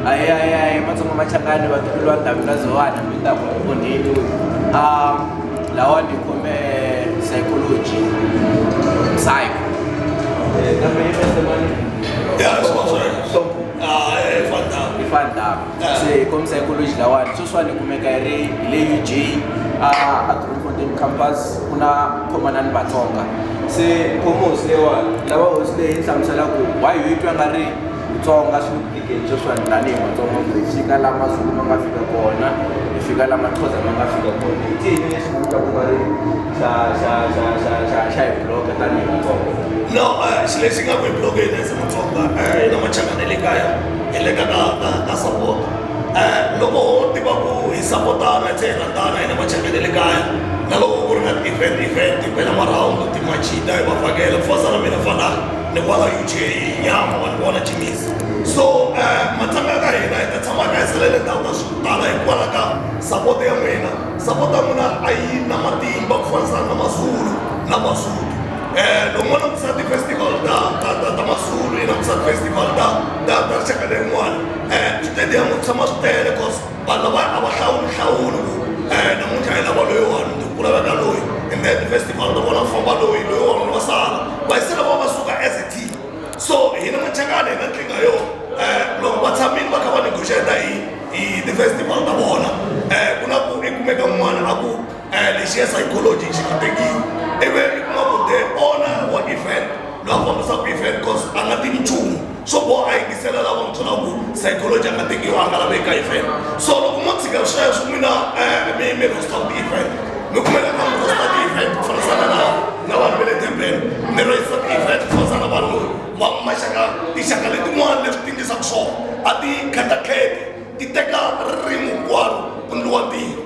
Ayi ayi ayi Matsonga Machangani vatukulu va Ndhambi na Zowana mi ta ku onheni lawa ni khome psychology psycho kambe yi mese mani. Ya, sweswo. So Ah, eh, fanta. I fan dam se hi khome psychology lawani sweswiwani hi kumeka hi ri hi le UJ a Bloemfontein campus ku na khomanani Vatsonga se khomi hosi leyiwani lava hosi leyi yi hlamusela ku why hi twa nga ri Vutsonga swi le ku tikeni sweswiwani tanihi Matsonga ku hi fika la Mazulu ma nga fika kona hi fika la Maxhosa ma nga fika kona i cini lexi nga ta ku nga ri xa xa xa xa xa xa hi block tanihi Matsonga. No, xilo lexi nga ku hi blokeni as Matsonga hina Machangani ya le kaya hi le ka ka ka ka support. Loko ho tiva ku hi sapotana hi tlhela hi rhandzana hina Machangani ya le kaya na loko ku ri na ti-event event hi bela marhawundi timachita hi va vhakela ku fana na mina fana ni kwala UJ hi nyama wa ni vona Jimmy's. So matsonga ya ka hina hi ta tshama hi kha hi salele ndzhaku ka swo tala hikwalaho ka support ya n'wina. Support ya n'wina a yi na matimba ku fanisana na Mazulu na Masotho. Loko mo langutisa ti-festival ta ta ta ta Mazulu yi langutisa ti-festival ta ta ta rixaka lerin'wana switediyamu swi tshama swi tele cause vanhu lavaya a va hlawuli hlawuli ku namuntlha hi lava loyiwani ku laveka loyi and then ti-festival ta vona ku famba loyi loyiwani va sala va se lava va suka as a team. So hina Machangani hi na nkingha yo loko va tshamile va kha va negotiate hi hi ti-festival ta vona ku na ku i kumeka un'wana a ku lexiya psychology xi nga tekiwi ivi i kuma ku the owner wa event loyi a fambisaka event cause a nga tivi nchumu swo boha a yingisela lava n'wi byelaka ku psychology a nga tekiwi a nga laveki ka event. So loko mo tshika sweswo n'wina mi mi roster ti-event mi kumeka kha mi roster ti-event ku fambisana na na vanhu va le Durban mi roster ti-event ku fambisana na vanhu va maxaka tinxaka letin'wana leswi ti endlisaka swona a ti khetakheti ti teka ririmi hinkwaro ku ndliwa ntirho.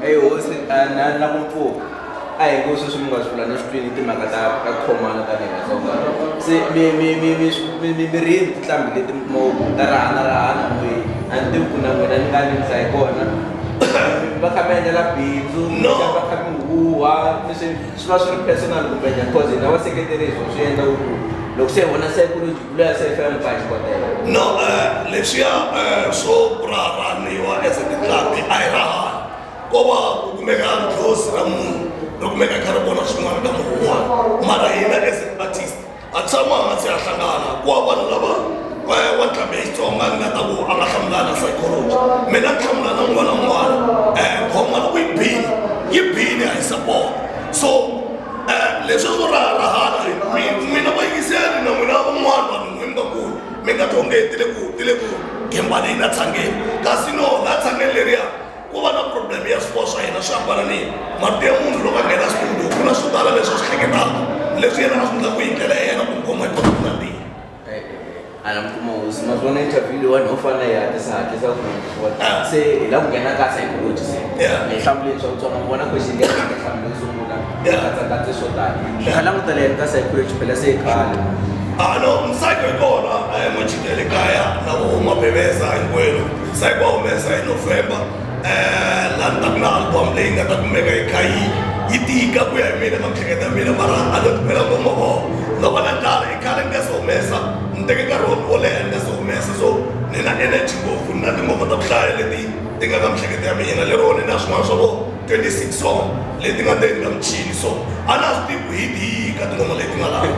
Eyi hosi na na ku mpfuka a hi ngo sweswi mi nga swi vula ni swi twini timhaka ta ta khomana tanihi Vatsonga se mi mi mi mi mi mi mi ri yini tinqambi leti mi kuma ku ta rahana rahana moyeni a ni tivi ku na n'wina ni nga ni ndza hi kona va kha mi endlela bindzu No. va kha mi huha mi swi swi va swi ri personal kumbe njhani cause hina vaseketeri hi swona swi endla ku loko se hi vona psychology luya se hi fanele ku a xikotela. No, leswiya swo ku raharahaniwa as tinqambi a hi rahani ko va ku kumeka dlozi ra munhu ri kumeka kha ri vona swin'wana ka munhu un'wana mara hina as an artist ha tshama hansi ha hlangana ku va vanhu lava wa nqambi ya Xitsonga ni nga ta ku a nga hlamulana na psychology mina ni hlamula na un'wana na un'wana nghoma loko yi bini yi bini ha yi support so leswi swo raharahana n'wina vayingiseri na n'wina van'wana vanhu n'wini vakulu mi nga twa onge ti le ku ti le ku gembaneni na tshangeni kasi no laha tshangeni leriya ku va na problem ya swifuwo swa hina swi hambananile marito ya munhu loko a nghena studio ku na swo tala leswi a swi hleketaka leswi yena a swi endlaka hi ndlela ya yena ku nghoma yi kota ku nandziha. A na mi kuma hosi ma swi vona interview leyiwani ho fanele hi hatlisa hatlisa ku Ah. se hi lava ku nghena ka psychology se Yeah. mi hlamuleni swa Vutsonga mi vona question leyi nga hlamula yo sungula Yeah. katsakatse swo tala hi kha langutela yini ka psychology phela se i khale. Ah no, Psycho yi kona machita ya le kaya na vo Mabeveza hinkwenu. Psycho a humesa hi November laha ni taku na album leyi nga ta kumeka yi kha yi yi tika ku ya hi mina ka miehleketo ya mina mara a no tibela ngoma mavoko no va na ndlala i khale ni nga se humesa ni teke nkarhi wo leha ni nga se humesa so ni na energy ngopfu ni na tinghoma ta ku hlaya leti ti nga ka miehleketo ya mina lero ni na swin'wana swa vo 26 song leti nga ndzeni ka muchini so a na swi tivi ku hi tihi ka tinghoma leti nga laha.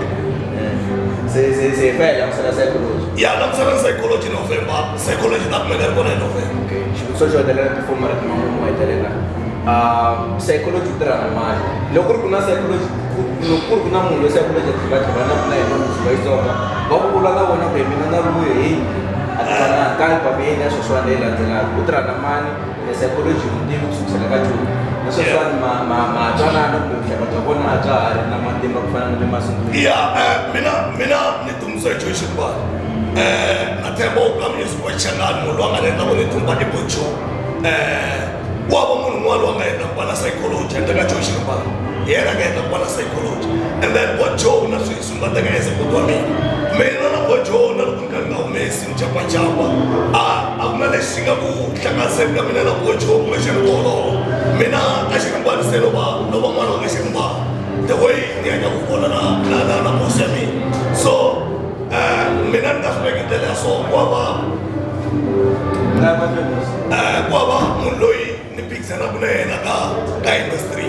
Se se se hi fanele hi langutisela psychology. Ya langutisela psychology November psychology ta kumeka ri kona hi November. Okay, xivutiso xo hetelela before marito man'wana mo hetelela psychology ku tirha na mani loko ku ri ku na psychology loko ku ri ku na munhu loyi psychology a tlhela na na yena muzi wa Xitsonga va ku vula na vona ku hi mina na luye heyi a ti fananga ka album ya yena ya sweswiwani leyi landzelaka u tirha na mani ene psychology mutivi ku sukusela ka Joni na sweswiwani ma ma ma twanana kumbe vuxaka bya vona a bya ha ri na matimba ku fana na le masungulweni. Ya mina mina ni dumisa hi Joe Shilubane na themba u ka music wa Xichangani munhu loyi a nga ni endla ku ni dumba i Bo Joe ku hava munhu un'wana loyi a nga endla ku va na psychology handle ka Joe Shilubane hi yena a nga endla ku va na psychology and then Bo Joe na sweswi ni va teka as buti wa mina mina na Bo Joe na loko ni kha ni nga humesi ni japajapa a a ku na lexi xi nga ku hlanganiseni ka mina na Bo Joe kumbexana ku holova mina ka Xirimbana se no va no va n'wana wa ka Xirimbana the way ni hanyaka kona na na na na boss ya mina so mina ni nga swi veki hi ndlela ya so ku hava mahlweni hosi. Ku hava munhu loyi ni phikizanaka na yena ka ka industry.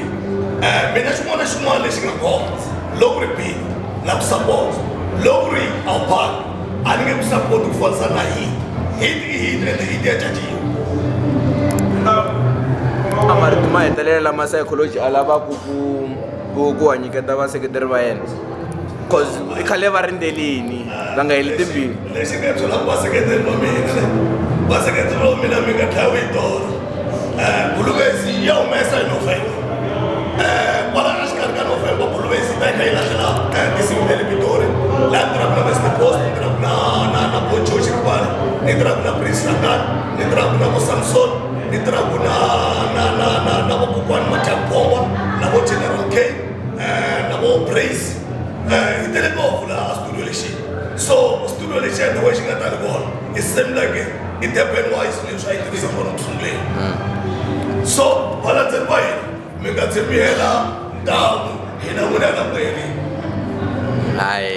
Mina xin'wana na xin'wana lexi nga kona loko ri beat na ku support, loko ri a wu phaki a ni nge ku support ku fanisa na hit. Hit i hit and hit ya caciwa. A marito ma hetelela lama psychology a lavaku ku wa nyiketa vaseketeri va yena, cause i khale va rindzelini va nga heli timbilu. Lexi nga byelaka vaseketeri va mina ne, vaseketeri va mina, mi nga dlawi hi torha. Buluvezi ya humesa hi November. Kwala exikarhi ka November Buluvezi yi ta yi kha yi lahlela tinsimu ta le Pitori, laha ni tirhaka na Mr Post, ni tirhaka na na Bojo Xiripani, ni tirhaka na Prince Rangani, ni tirhaka na vo Samson, ni tirhaka na vakokwani Majakomba, na vo General K, na vo Brace. Hi tele ngopfu laha studio lexi. So studio lexi the way xi nga tali kona, it seem like i Durban wise leswi a yi tirhisa kona ku sunguleni. So valandzeri va hina, mi nga tshemi hela ntamu, hina n'wina na n'we helini. Hayi.